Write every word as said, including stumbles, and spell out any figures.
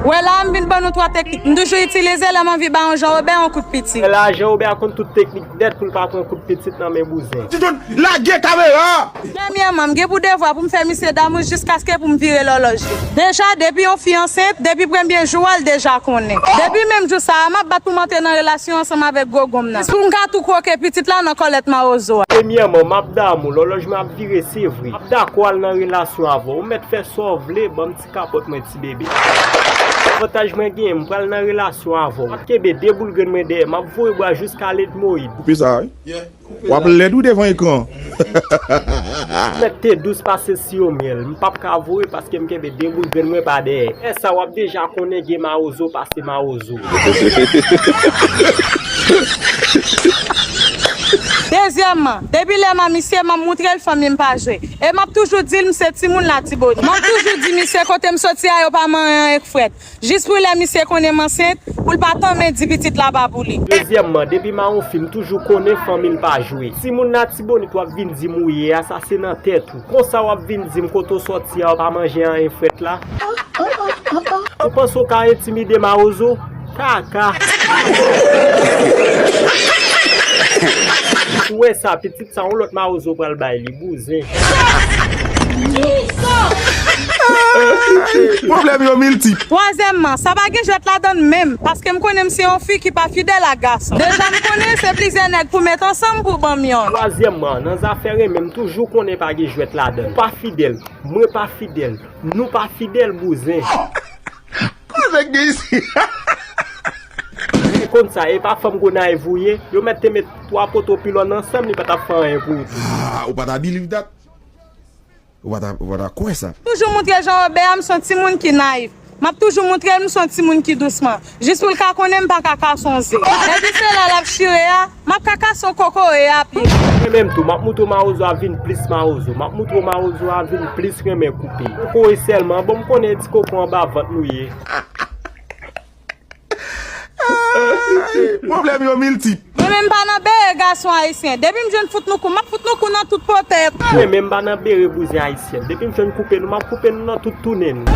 Wè la, m vin ban nou twa teknik. M toujou itilize lè m anvi ba yon Jean Robert yon kout pitit. Wè la, Jean Robert konn tout teknik nèt pou l pa pran kout pitit nan men bouzen. Ti John, lage kamera! Premyèman, m gen pou devwa pou m fè misye damou jiskaske pou m vire lòlòj li. Deja, depi yon fi ansent, depi premye jou a, l deja konnen. Depi menm jou sa a, m ap bat pou m antre nan relasyon ansanm avèk gwo gonm nan. Jis pou m ka tou kwoke pitit la nan kòlèt mawozo a. Premyèman, m ap damou, lòlòj mwen ap vire, se vre. M ap dakò al nan relasyon avè w. Ou mèt fè sa w vle, ban m ti kapòt mwen, ti bebe. Avantaj mwen genyen, m pral nan relasyon avè w. M ap kenbe de boul grenn mwen dèyè, m ap voye bwa jiska Lèdmoyid. Koupe sa, wi. W ap lèd wi devan ekran. Mèt te dous pase siwo myèl. M p ap ka voye paske m kenbe de boul grenn mwen pa dèyè. Lè sa w ap deja konnen gen mawozo pase mawozo. Dezyèmman, depi lè m a misye, m ap moutre l fanmi m pa jwe. E m ap toujou di l m se timoun Latibonit. M ap toujou di misye kote m soti a yo pa manyen anyen k frèt. Jis pou lè misye konnen m ansent, pou l pa tanmen di pitit la pa pou li. Dezyèmman, depi m a yon fi, m toujou konnen fanmi l pa jwe. Timoun Latibonit w ap vin di m ou ye a, sa se nan tèt ou. Konsa w ap vin di m kote w sòti a, w pa manje anyen frèt la. Ou panse w ka entimide mawozo? Kaka. Ou wè sa, pitit sa, yon lòt mawozo pral bay li, bouzen. Pwoblèm yo miltip. Twazyèmman, sa pa gen jwèt ladann menm, paske m konnen m se yon fi ki pa fidèl ak gason. Deja m konnen se plizyè nèg pou met ansanm pou ban m yonn. Twazyèmman, nan zafè renmen, m toujou konnen pa gen jwèt ladann. Ou pa fidèl, mwen pa fidèl, nou pa fidèl, bouzen. Koze k gen isi? Konn sa, e pa fanm Gonayiv ou ye? Yo mèt te met twa poto pilòn ansanm, li pa t ap fè anyen pou ou tou. Ah, ou pa ta believe that? Ou pa ta, ou pa ta kwè sa? Toujou moutre Jean Robert a m se yon timoun ki nayif. M ap toujou moutre l m se yon timoun ki dousman. Jis pou l ka konnen m pa ka kase yon ze. Depi se la l ap chire a, m ap ka kase yon kokoye a pye. Mwen menm tou, m ap moutre w mawozo a vin plis mawozo. M ap moutre w mawozo a vin plis renmen koupe. Kokoye sèlman, bon m konnen e ti koko anba vant nou ye. Pwoblèm yo miltip. Mwen menm m pa nan bere gason ayisyen. Depi m jwenn fout nou kou, m ap fout nou kou nan tout potèt. Mwen menm m pa nan bere bouzen ayisyen. Depi m jwenn koupe nou, m ap koupe nou nan tout tounen nou.